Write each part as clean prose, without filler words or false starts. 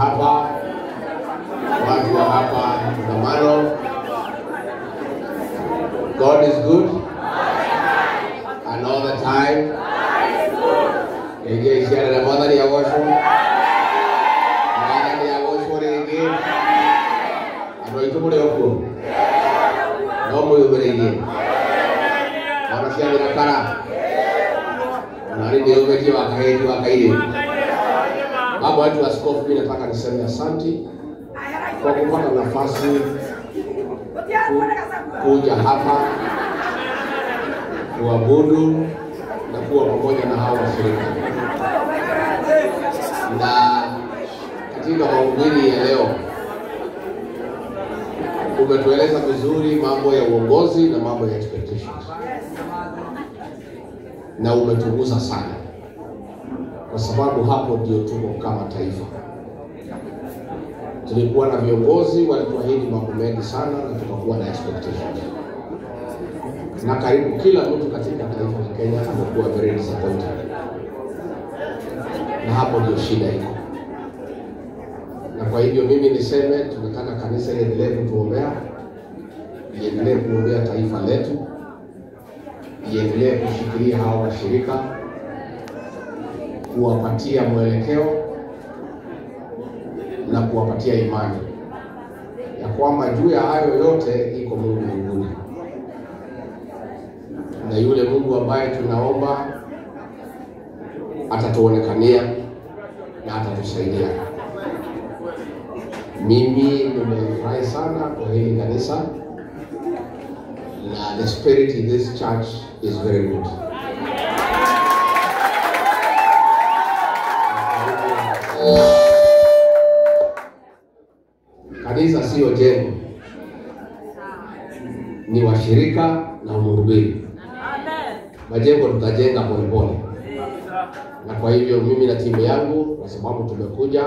hapa, watu wa hapa Ndamano. God is good and all the time. Ege na mwathani agocwo. Mwathani agocwo rĩngĩ. Andũ aitũ mũrĩ o kuo? No mwĩyũmĩrĩirie? Mwana cia Thĩrakara? Ona nĩ ndĩyũmĩtie wa kahĩĩ wa kairĩtu. Baba wetu askofu, mimi nataka niseme asante kwa kupata nafasi kuja hapa kuabudu na kuwa pamoja na hawa washirika. Na katika mahubiri ya leo umetueleza vizuri mambo ya uongozi na mambo ya expectations, na umetugusa sana, kwa sababu hapo ndio tuko kama taifa. Tulikuwa na viongozi walituahidi mambo mengi sana na tukakuwa na expectations, na karibu kila mtu katika taifa la Kenya amekuwa very disappointed, na hapo ndio shida iko. Na kwa hivyo mimi niseme tunataka kanisa iendelee kutuombea, iendelee kuombea taifa letu, iendelee kushikilia hawa washirika, kuwapatia mwelekeo na kuwapatia imani ya kwamba juu ya hayo yote iko Mungu mbinguni, na yule Mungu ambaye tunaomba atatuonekania na atatusaidia. Mimi nimefurahi sana kwa hili kanisa, na the spirit in this church is very good. Kanisa sio jengo, ni washirika na mhubiri. Majengo tutajenga polepole. Na kwa hivyo mimi na timu yangu, kwa sababu tumekuja,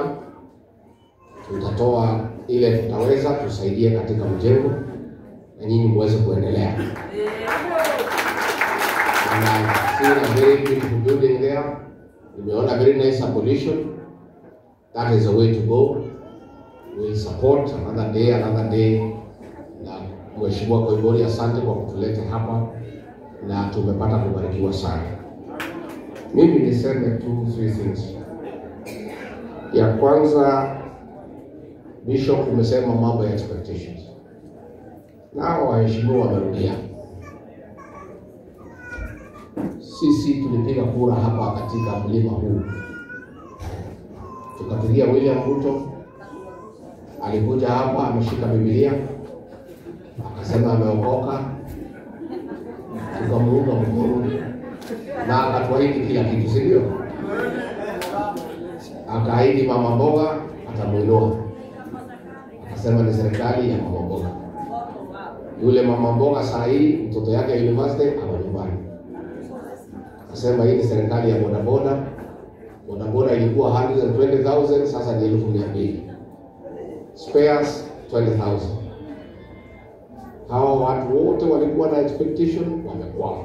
tutatoa ile tutaweza tusaidie katika mjengo na nyinyi muweze kuendelea. And I've seen a very beautiful building there. Nimeona very nice abolition. That is the way to go. We'll support another day, another day. Na Mheshimiwa Koimburi, asante kwa kutuleta hapa na tumepata kubarikiwa sana. Mimi niseme 2-3 things. Ya kwanza, Bishop umesema mambo ya expectations. Nao waheshimiwa wamerudia. Sisi tulipiga kura hapa katika mlima huu, tukapigia William Ruto. Alikuja hapa ameshika Biblia akasema ameokoka, tukamuunga mkono na akatuahidi kila kitu, si ndio? Akaahidi mama mboga atamuinua, akasema ni serikali ya mama mboga. Yule mama mboga saa hii mtoto yake university ako nyumbani. Akasema hii ni serikali ya bodaboda. Bodaboda ilikuwa 120,000, sasa ni 200,000. Spares 20,000. Hawa watu wote walikuwa na expectation, wamekwama.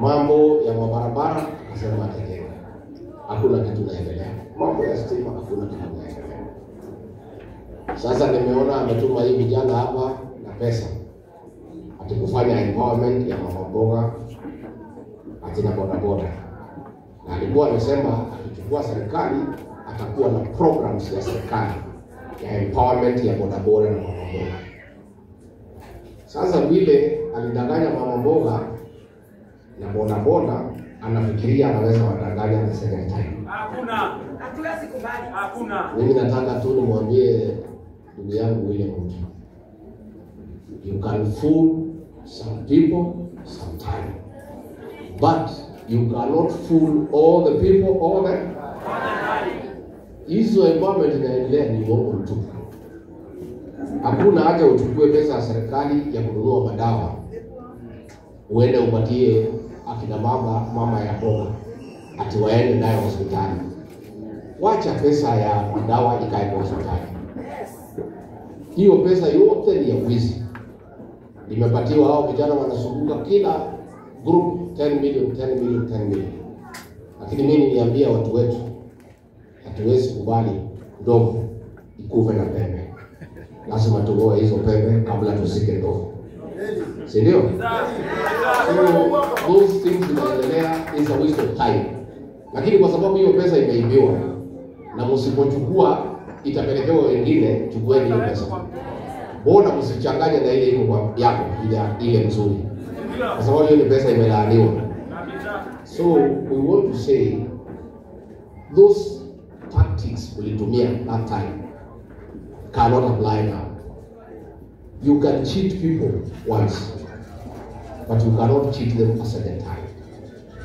Mambo ya mabarabara akasema atajenga, hakuna kitu naendelea. Mambo ya stima hakuna kitu naendelea. Sasa nimeona ametuma hii vijana hapa na pesa ati kufanya empowerment ya mama mboga ati na bodaboda, na alikuwa amesema akichukua serikali atakuwa na programs ya serikali ya empowerment ya bodaboda na mama mboga. Sasa vile alidanganya mama mboga na bodaboda, anafikiria anaweza wadanganya na second time. Hakuna. Hatuwezi kubali. Hakuna. Mimi nataka tu nimwambie ndugu yangu William Ruto, you can fool some people sometime, but you cannot fool all the people all the time. Hizo empowerment inaendelea ni uongo mtupu. Hakuna haja uchukue pesa ya serikali ya kununua madawa uende upatie akina mama, mama ya mboga ati waende nayo hospitali. Wacha pesa ya madawa ikae kwa hospitali. Hiyo pesa yote ni ya wizi. Nimepatiwa hao vijana wanazunguka kila group 10 million, 10 million, 10 million. Lakini mimi niliambia watu wetu kubali ndovu ikufe na pembe. Lazima tugoe hizo pembe kabla tuzike ndovu. Si ndio? So those things zinaendelea is a waste of time. Lakini kwa sababu hiyo pesa imeibiwa na msipochukua itapelekewa wengine, chukueni hiyo pesa. Mbona msichanganye na ile iko kwa yako ile mzuri? Kwa sababu hiyo ni pesa imelaaniwa. So we want to say those tactics ulitumia that time cannot apply now. You can cheat people once, but you cannot cheat them a second time.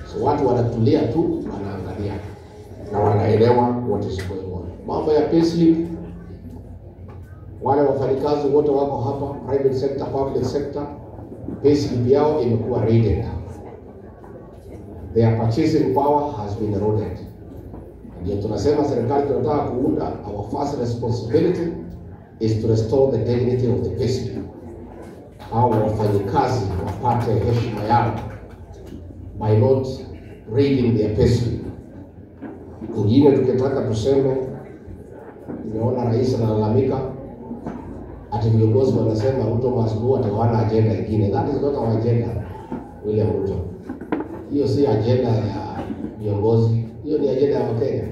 So watu wanatulia tu, wanaangalia na wanaelewa what is going on. Mambo ya payslip, wale wafanyikazi wote wako hapa, private sector, public sector, payslip yao imekuwa raided. Their purchasing power has been eroded. Ndio tunasema serikali tunataka kuunda, our first responsibility is to restore the dignity of the payslip. Hao wafanyikazi wapate heshima yao by not raiding their payslip. Ingine tukitaka tuseme, nimeona rais analalamika ati viongozi wanasema Ruto must go, ati hawana agenda ingine. That is not our agenda, William Ruto. Hiyo si agenda ya viongozi, hiyo ni agenda ya Wakenya.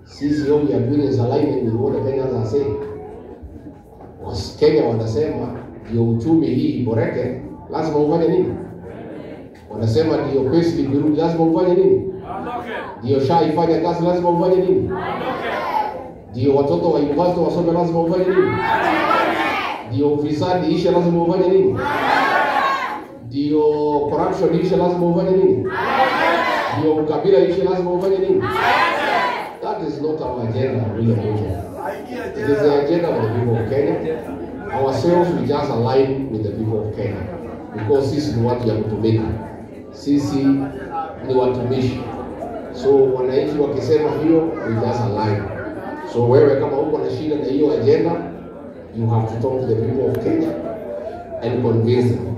Sisi all we are doing is aligning with what the Kenyans are saying. Wakenya wanasema ndio uchumi hii iboreke, lazima ufanye nini? Wanasema ndio payslip irudi, lazima ufanye nini? Ndio SHA ifanye kazi, lazima ufanye nini? Ndio watoto wa university wasome, lazima ufanye nini? Ndio ufisadi ishe, lazima ufanye nini? Ndio corruption ishe, lazima ufanye nini? Ndio ukabila ishe, lazima ufanye nini? That is not our agenda, William Ruto. It is the agenda of the people of Kenya. Ourselves, we just align with the people of Kenya. Because sisi ni watu ya kutumika. Sisi ni watumishi. So wananchi wakisema hiyo, we just align. So wewe kama uko na shida na hiyo agenda, you have to talk to the people of Kenya and convince them.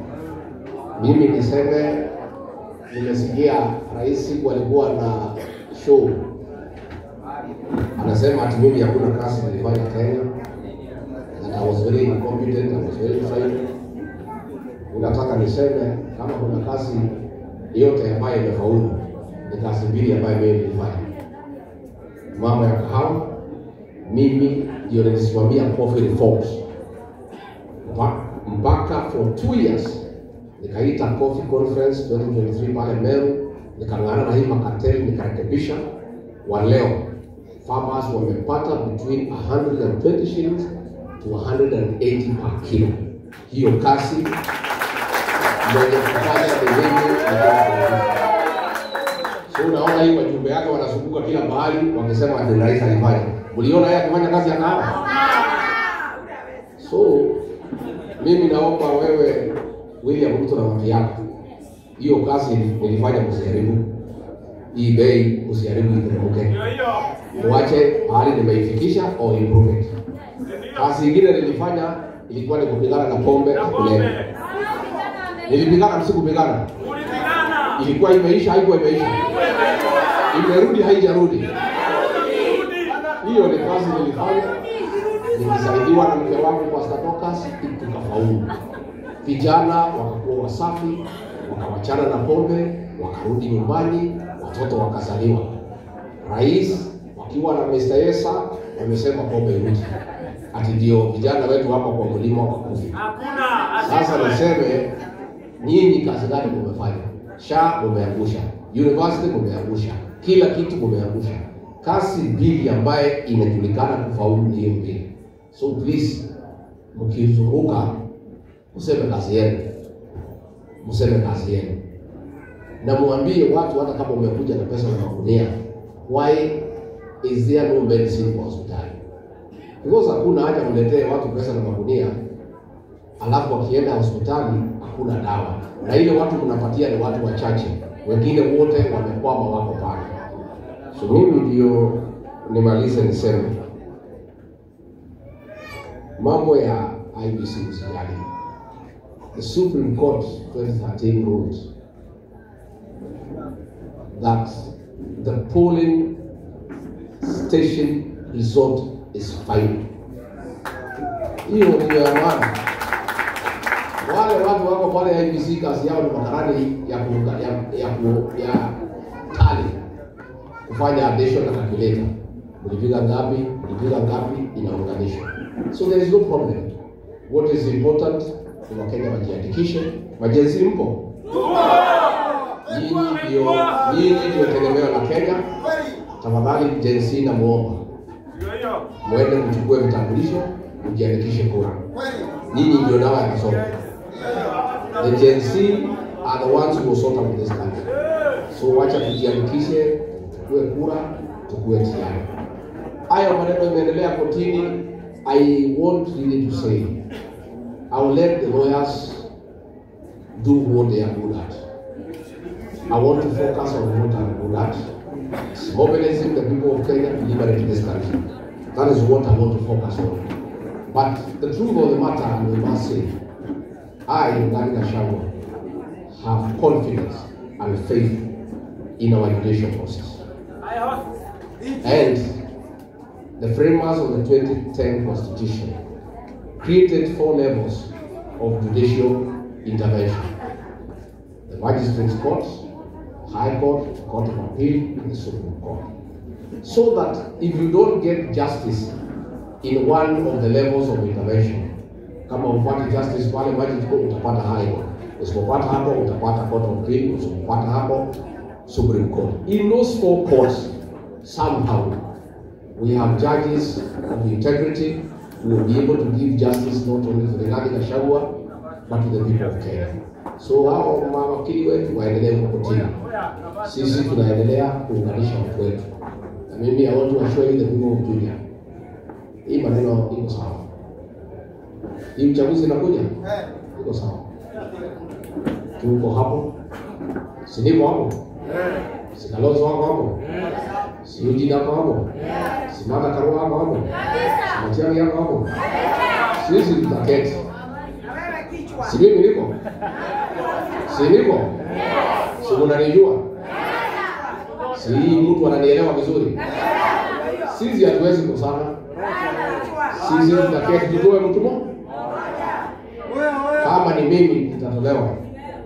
Mimi niseme, nimesikia rais siku alikuwa na show, anasema ati mimi hakuna kazi nilifanya Kenya, that I was very incompetent, I was very trained. Ninataka niseme kama kuna kazi yote ambayo imefaulu ni kazi mbili ambayo mimi nilifanya. Mambo ya kahawa, mimi ndio nilisimamia coffee reforms mpaka for 2 years. Nikaita coffee conference 2023 pale Meru, nikang'ana na hii macartel, nikarekebisha. Wa leo farmers wamepata between 120 shillings to 180 per kilo. Hiyo kasi mwenye kufanya ni mimi. So unaona hii wajumbe yake wanazunguka kila mahali wakisema ati rais alifanya. Mliona yeye akifanya kazi ya kahawa? So mimi naomba wewe William Ruto na watu yako, hiyo kazi nilifanya msiharibu. Hii bei usiharibu iteremke. Uache hali nimeifikisha or improve it. Kazi ingine nilifanya ilikuwa ni kupigana na pombe na kulevya. Nilipigana, msikupigana. Ilikuwa imeisha, haikuwa imeisha. Imerudi, haijarudi. Hiyo ni kazi nilifanya. Nilisaidiwa na mke wangu Pastor Dorcas, tukafaulu. Vijana wakakuwa wasafi, wakawachana na pombe, wakarudi nyumbani, watoto wakazaliwa. Rais wakiwa na Mr. Yesa wamesema pombe irudi. Ati ndio vijana wetu hapa kwa mlima wakufi. Sasa niseme nyinyi kazi gani mmefanya? SHA mmeangusha, university mmeangusha, kila kitu mmeangusha. Kazi mbili ambaye inajulikana kufaulu ni hiyo mbili. So please, mkizunguka mseme kazi yenu. Mseme kazi yenu. Na muambie watu hata kama umekuja na pesa na magunia, why is there no medicine kwa hospitali? Because hakuna haja mletee watu pesa na magunia, alafu wakienda hospitali hakuna dawa. Na ile watu mnapatia ni watu wachache, wengine wote wamekwama wako pale. So mimi ndio nimalize niseme mambo ya IEBC msijali. The Supreme Court 2013 ruled that the polling station result is final. Hiyo ndio ya maana. Wale watu wako pale IEBC kazi yao ni makarani ya ya tally, kufanya addition na calculator. Mlipiga ngapi, mlipiga ngapi, inaunganishwa. So there is no problem. What is important ni Wakenya wajiandikishe. Majenzi mpo? Nyinyi ndio tegemeo la Kenya. Tafadhali Gen Z na muomba muende mchukue vitambulisho, mjiandikishe kura. Nyinyi ndio dawa ya kasoro. The Gen Z are the ones who will sort out this country. So wacha tujiandikishe, tuchukue kura, tukue tayari. Hayo maneno imeendelea kotini. I won't really to say. I will let the lawyers do what they are good at. I want to focus on what I'm good at. It's mobilizing the people of Kenya to liberate this country. That is what I want to focus on. But the truth of the matter, and we must say, I, Rigathi Gachagua, have confidence and faith in our judicial process. And the framers of the 2010 Constitution created 4 levels of judicial intervention: the Magistrates' Court, High Court, Court of Appeal, and the Supreme Court. So that if you don't get justice in one of the levels of intervention, kama upate justice pale Magistrates Court, utapata High Court. Usipopata hapo utapata Court of Appeal, usipopata hapo Supreme Court. In those 4 courts, somehow we have judges of integrity who will be able to give justice not only to Rigathi Gachagua but to the people of Kenya. So hao mawakili wetu waendelee kukotini. Sisi tunaendelea kuunganisha watu wetu. Na mimi I want to assure you the people of Juja, hii maneno iko sawa. Hii uchaguzi inakuja iko sawa. Tuko hapo. Si niko hapo? Si Kalonzo wako hapo? Si Eugene wako hapo? Si Martha Karua wako hapo? Si Matiang'i wako hapo? Sisi tutaketi. Si mimi niko? Si niko? Si mnanijua? Si mtu ananielewa vizuri? Sisi hatuwezi kosana. Sisi tutaketi tutoe mtu mmoja. Kama ni mimi nitatolewa.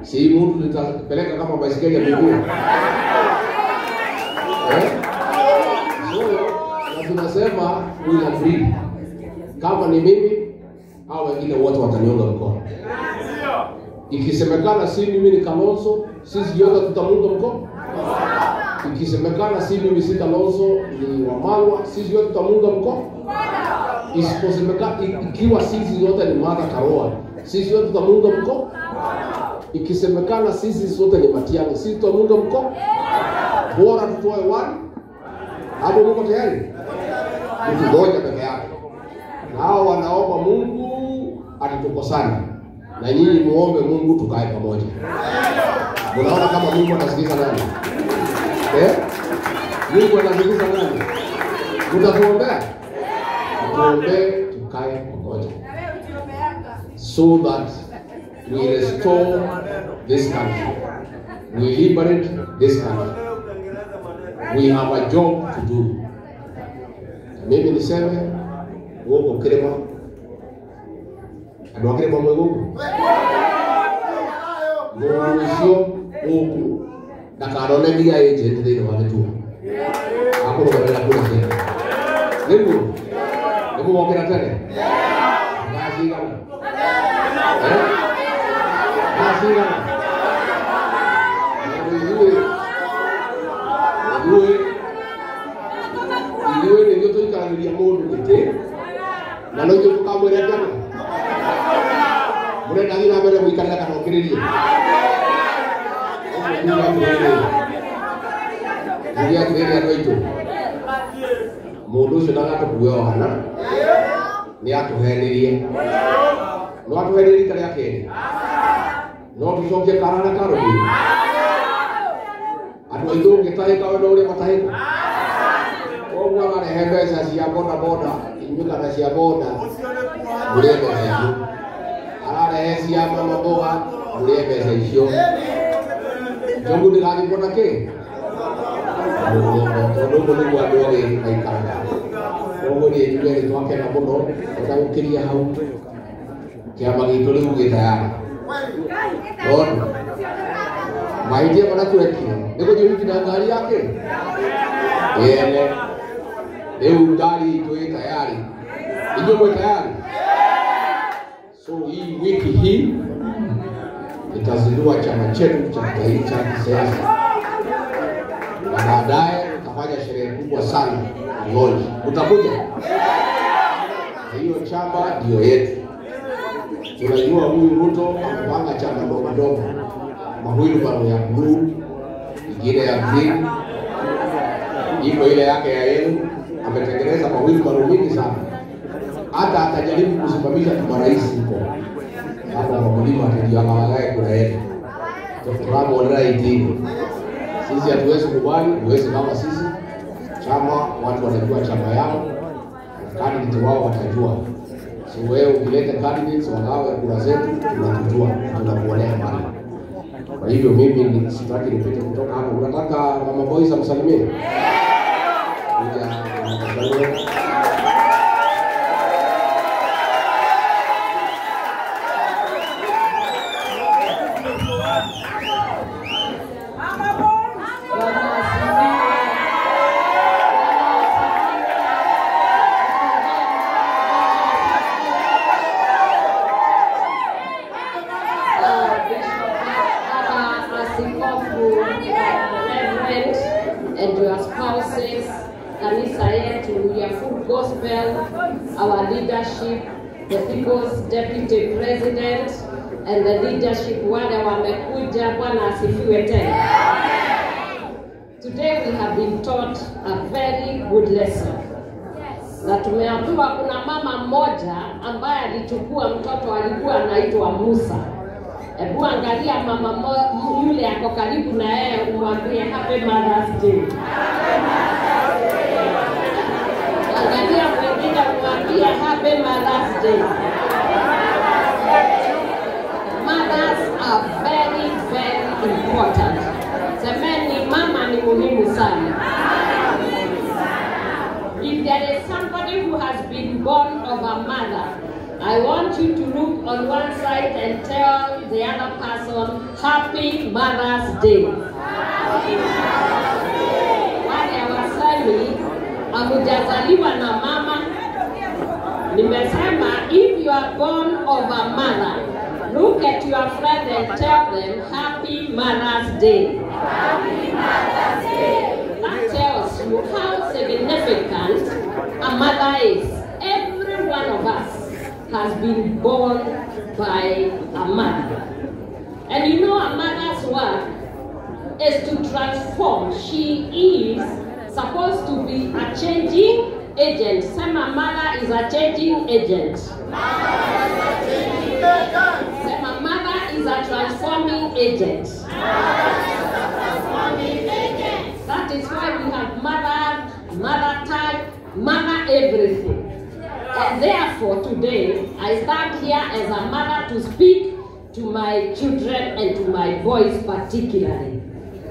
Si mtu nitapeleka kama baisikeli ya miguu. So, na tunasema we agree. Kama ni mimi au wengine wote wataniunga mkono. Ikisemekana si mimi ni Kalonzo, sisi yote tutamuunga mkono. Ikisemekana si mimi si Kalonzo ni Wamalwa, sisi yote tutamuunga mkono. Isiposemekana ikiwa sisi yote ni Martha Karua, sisi yote tutamuunga mkono. Ikisemekana sisi sote ni Matiang'i, sisi tutamuunga mkono. Bora tutoe wani. Hapo mko tayari? Mtu mmoja peke yake. Na hao wanaomba Mungu atutukosane. Na nyinyi muombe Mungu tukae pamoja. Unaona kama Mungu anasikiza nani? Mungu anasikiza nani? Mtatuombea? Tuombe tukae pamoja. So that we restore this country. We liberate this country. We have a job to do. Mimi niseme guku kirima andu a kirima mwi guku mundu ucio guku ndakanone nginya agent thiini wa gĩturwa akũrũgamĩrĩra kura ciake nĩguo nĩmũgokĩra tene thaa cigana thaa cigana ithuĩ nĩithuĩ tũikaragĩria mũndũ gĩtĩ na no ithuĩ tũkamwĩra atĩa mũrenda thiĩ na mbere gũikarĩra kana ũkĩrĩrie njuge atĩrĩrĩ andũ aitũ mũndũ ũcio ndagatũkue ohana nĩ atũhenirie no atũhenirie rita rĩa kerĩ no tũcokie kara na karũgĩrĩ andũ aitũ ũngĩtahĩka we no ũrĩa matahĩka koguo ararehe mbeca cia boda boda inyuĩ kana cia boda mũrĩe mbeca icio ararehe cia mama mboga mũrĩe mbeca icio njogu ndĩrathikwo na kĩ tondũ ũguo nĩguo andũ ogĩ maikaraga Twakena muno ona gukiria hau kiama gitu riu gi tayari tondu mahĩtia marĩa twekire nĩ gũthiĩ ũhiki na ngari yake yene. Rĩu ngari itũ ĩ tayari, inyuĩ mwĩ tayari? So hii wiki hii itazindua chama chetu cha taifa cha kisiasa, na baadaye tutafanya sherehe kubwa sana launch. Utakuja? Hiyo chama ndio yetu. Tunajua huyu Ruto amepanga chama ndogo ndogo, mahuilu ya blue, ingine ya green, iko ile yake ya yellow. Ametengeneza mahuilu mingi sana, hata atajaribu kusimamisha marais huko hapo kwa mlima tujiangalie kuna yetu tunamuona itini. Sisi hatuwezi kubali, huwezi kama sisi chama, watu wanajua chama yao, candidate wao watajua. So wewe ukileta candidates wagawe kura zetu, tunakujua, tunakuonea mbali. Kwa hivyo mimi sitaki nipite kutoka hapo. Unataka Mama Boys amsalimie? Kuja msalimie. And your spouses, kanisa yetu ya Full Gospel, our leadership, the People's Deputy President and the leadership wale wamekuja. Bwana asifiwe tena. Today we have been taught a very good lesson. Na tumeambiwa kuna mama mmoja ambaye alichukua mtoto alikuwa anaitwa Musa. Hebu angalia mama yule ako karibu na yeye umwambie Happy Mother's Day. Angalia mwingine umwambie Happy Mother's Day. Mothers are very very important. Semeni mama ni muhimu sana. If there is somebody who has been born of a mother, I want you to look on one side and tell the other person, Happy Mother's Day. Happy Mother's Day. Wale wasemi, hamujazaliwa na mama. Nimesema, if you are born of a mother, look at your friend and tell them, Happy Mother's Day. Happy Mother's Day. That tells you how significant a mother is. Every one of us has been born by a mother. And you know, a mother's work is to transform. She is supposed to be a changing agent. Sema, mother is a changing agent. Sema, mother is a transforming agent. That is why we have mother, mother type, mother everything. And therefore, today, I stand here as a mother to speak to my children and to my boys particularly.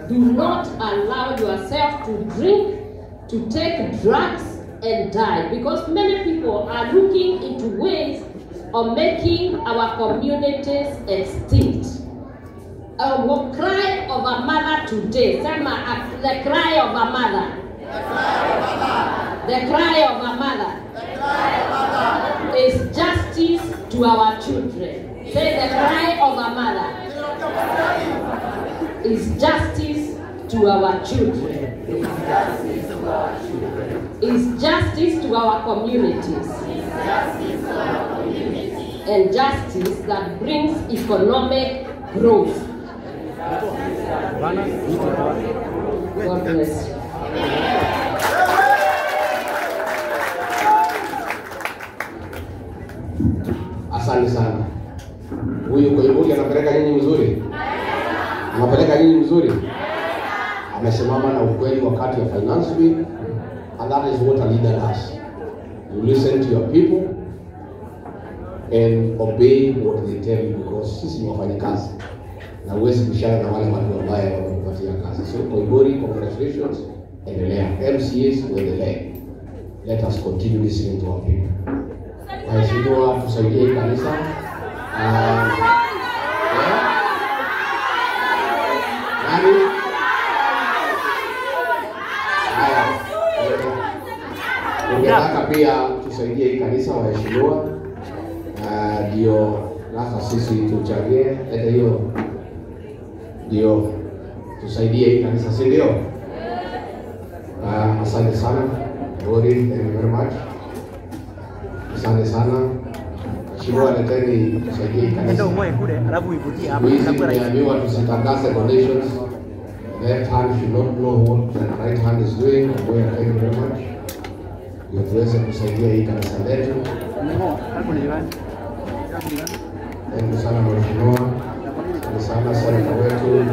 Do not allow yourself to drink, to take drugs and die, because many people are looking into ways of making our communities extinct. A cry of a mother today. Sema, the cry of a mother. The cry of a mother. Is justice to our children. Say, the cry of a mother is justice to our children. Is justice to our communities. And justice that brings economic growth. God bless you. Asante sana. Huyu Koimburi anapeleka nyinyi mzuri? Anapeleka nyinyi mzuri? Amesimama na ukweli wakati ya finance bill, and that is what a leader does. You listen to your people and obey what they tell you, because sisi ni wafanyakazi na huwezi bishana na wale watu ambao wamekupatia kazi. So Koimburi, congratulations, endelea. MCAs uendelee. Let us continue listening to our people. Waheshimiwa, tusaidie hii kanisa. Nani? Haya. Ningetaka pia tusaidie hii kanisa waheshimiwa. Ndio sasa sisi tuchangie hata hiyo, ndio tusaidie hii kanisa, si ndio? Asante sana. Glory, thank you very much. Asante sana. Mheshimiwa, leteni tusaidie hii kanisa. Ndio umoe kule alafu uivutie hapa. Hizi tumeambiwa tusitangaze donations. Left hand should not know what the right hand is doing. Boy, thank you very much. Ndio tuweze kusaidia hii kanisa letu. Thank you sana mheshimiwa. Asante sana senator wetu.